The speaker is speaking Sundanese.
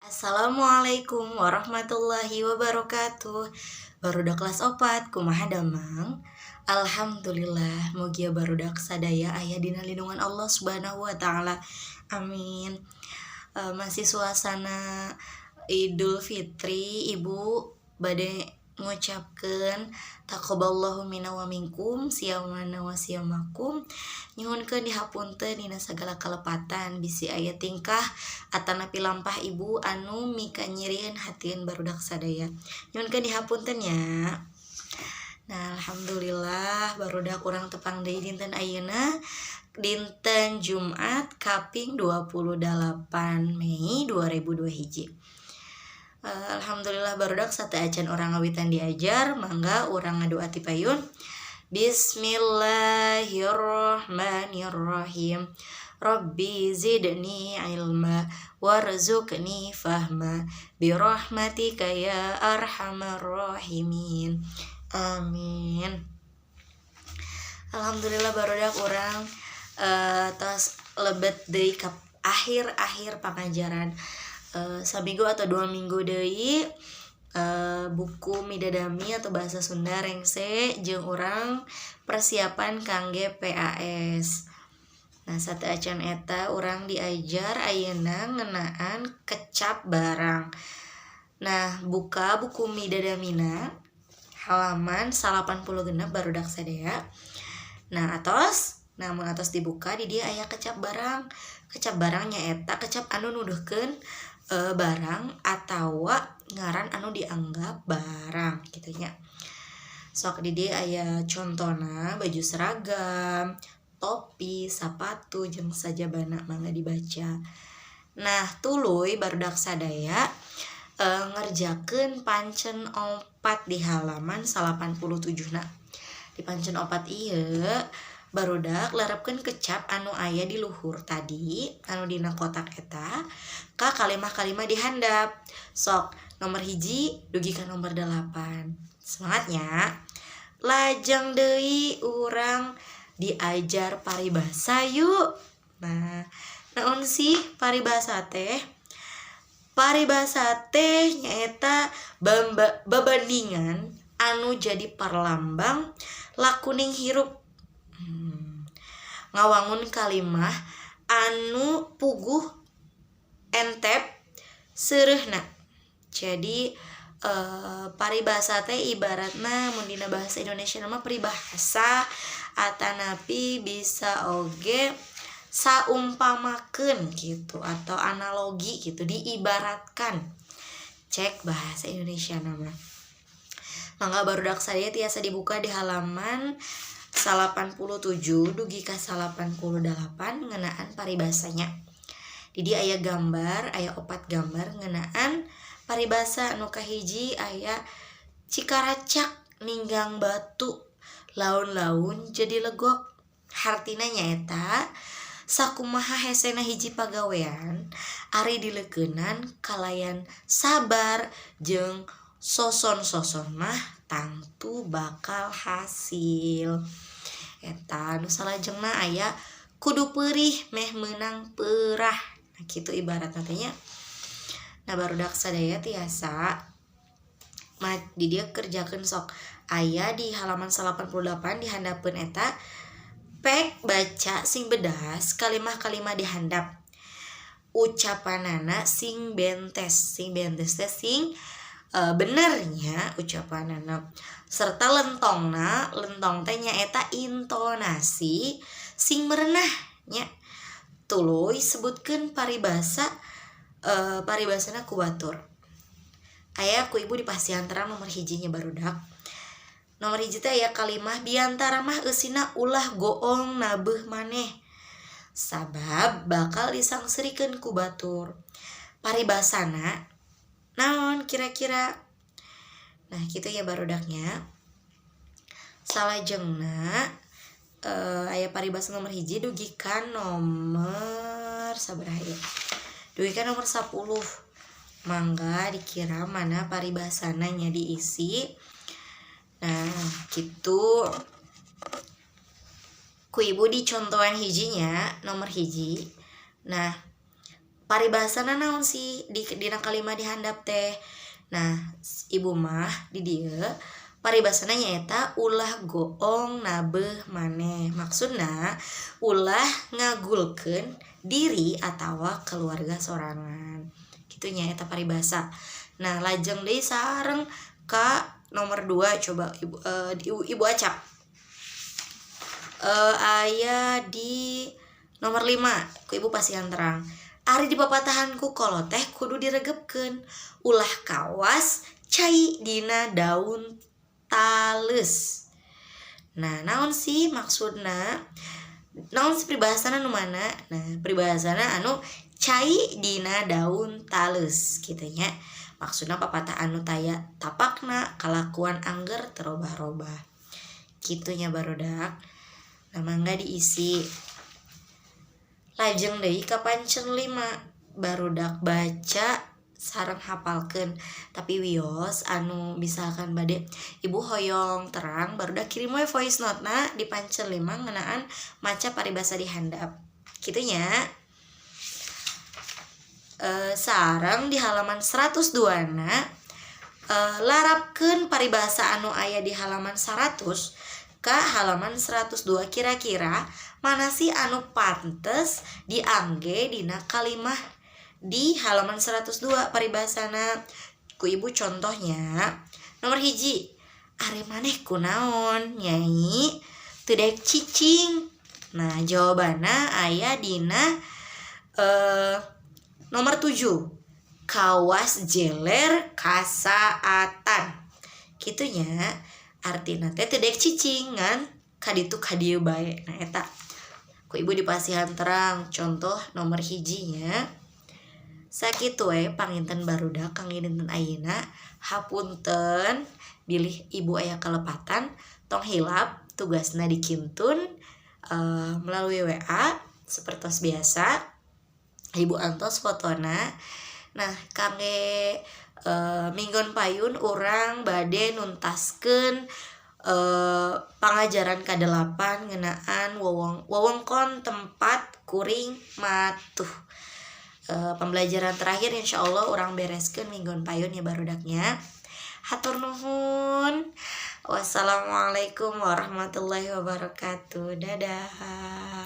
Assalamualaikum warahmatullahi wabarakatuh. Barudak kelas 4, kumaha damang? Alhamdulillah, mugia barudak sadaya aya dina lindungan Allah Subhanahu wa Taala. Amin. Masih suasana Idul Fitri, Ibu bade ngucapkeun taqabbalallahu minna wa minkum siyamana wa siyamakum. Nyuhunkeun dihapunten dina sagala kalepatan, bisi aya tingkah atanapi lampah Ibu anu mikanyerieun hatieun barudak sadaya. Nyuhunkeun dihapunten nya. Nah, alhamdulillah barudak, urang tepang deui dinten ayeuna, dinten Jumat kaping 28 Mei 2002 hiji. Alhamdulillah barudak, sateuacan urang ngawitan diajar, mangga urang ngadoa ti payun. Bismillahirrahmanirrahim. Rabbi zidni ilma warzuqni fahma birahmatika ya arhamar rahimin. Amin. Alhamdulillah barudak, urang tos lebet deui ka akhir-akhir pangajaran. Saminggu atau 2 minggu deui buku Midadami atau bahasa Sunda rengse jeung urang persiapan kangge PAS. Nah, sateuacan eta urang diajar ayeuna ngeunaan kecap barang. Nah, buka buku Midadamina halaman 86, barudak sadaya. Nah, atos. Nah, mun atos dibuka, di dieu aya kecap barang. Kecap barang nyaeta kecap anu nuduhkeun barang atawa ngaran anu dianggap barang kitu nya. Sok, di dieu aya contona baju seragam, topi, sapatu, jeung sajabana. Mangga dibaca. Nah, tuluy barudak sadaya ngerjakeun pancen 4 di halaman 87 na. Di pancen 4 ieu, barudak, lerepkeun kecap anu aya di luhur tadi, anu dina kotak eta, ka kalimah-kalimah di handap. Sok, nomor 1 dugi ka nomor 8. Semangat nya. Lajeng deui urang diajar paribasa yuk. Nah, naon sih paribasa teh? Paribasa teh nyaeta babandingan anu jadi parlambang lakuning hirup. Ngawangun kalimah anu puguh entep seureuhna. Jadi paribasa teh ibaratna mun dina bahasa Indonesia mah peribahasa atanapi bisa oge saumpamakeun gitu atau analogi gitu, diibaratkan cek bahasa Indonesia nama. Mangga barudak sadaya tiasa dibuka di halaman 87 dugi ka 88 ngeunaan paribasanya. Di dieu aya gambar, aya opat gambar ngeunaan paribasa. Nu kahiji aya cikaracak ninggang batu, laun-laun jadi legok. Hartina nyaeta sakumaha hesena hiji pagawean, ari dileukeunnan kalayan sabar jeung soson-soson mah tangtu bakal hasil. Eta nu salajengna aya kudu peurih meh meunang peurah. Nah, kitu ibaratna teh nya. Nah, barudak sadaya tiasa di dieu kerjakeun. Sok, aya di halaman 88 di handapeun eta. Pek baca sing bedas kalimah-kalimah di handap, ucapanana sing bentes. Sing bentes teh sing benernya ucapanana serta lentongna. Lentong teh nyaeta intonasi sing merenah nya. Tuluy sebutkeun paribasa, paribasana ku batur. Aya ku Ibu dipasihan terang nomor 1 nya, barudak. Nomor 1 teh aya kalimah biantara mah eusina ulah goong nabeuh maneh, sabab bakal disangserikeun ku batur. Paribasana naon kira-kira? Nah, kitu ya barudaknya. Salajengna aya paribasa nomor 1 dugi ka nomor sabaraha ya, dugi ka nomor 10. Mangga dikira mana paribasana nya, diisi. Nah, gitu ku Ibu dicontohan 1 nya, nomor 1. Nah, Paribasana naon sih di dina kalimah di handap teh? Nah, ibu mah di dieu paribasana nyaeta ulah goong nabeuh maneh, maksudna ulah ngagulkeun diri atawa keluarga sorangan kitu nya, eta paribasa. Nah, lajeng deui sareng ka nomor 2. Coba ibu, ibu, ibu acak, aya di nomor 5, ku ibu pasihan terang. Ari dipapatahan ku kolot teh kudu diregepkeun, ulah kawas cai dina daun taleus. Nah, naon sih maksudna? Naon sih peribahasana nu mana? Nah, peribahasana anu cai dina daun taleus kitu nya, maksudna papatah anu taya tapakna, kalakuan angger teu robah-robah kitu nya, barudak. Nah, mangga diisi. Lajeng deui ka pancen 5, barudak baca sareng hafalkeun. Tapi wios anu misalkan bade ibu hoyong terang, barudak kirim we voice note na di pancen 5 ngeunaan maca paribasa di handap kitu nya. Sareng di halaman 102 na, larapkeun paribasa anu aya di halaman 100 ke halaman 102. Kira-kira mana sih anu pantes diangge dina kalimah di halaman 102 paribasana? Ku ibu contohnya nomor 1, ari maneh kunaon nyai teu daek cicing? Nah, jawabanna aya dina nomor 7, kawas jeler kasaatan kitu nya, artina teh teu daek cicing ngan kaditu kadieu bae. Nah, eta ku ibu dipasihan terang contoh nomor 1 nya. Sakitu we panginten, barudak, kangge dinten ayeuna. Hapunten bilih ibu aya kalepatan. Tong hilap tugasna dikintun melalui WA seperti biasa, ibu antos fotona. Nah, kangge minggon payun urang bade nuntaskeun pangajaran ka-8 ngeunaan wewengkon tempat kuring matuh. Pembelajaran terakhir insya Allah urang bereskeun minggon payun ya, barudaknya. Hatur nuhun. Wassalamualaikum warahmatullahi wabarakatuh. Dadah.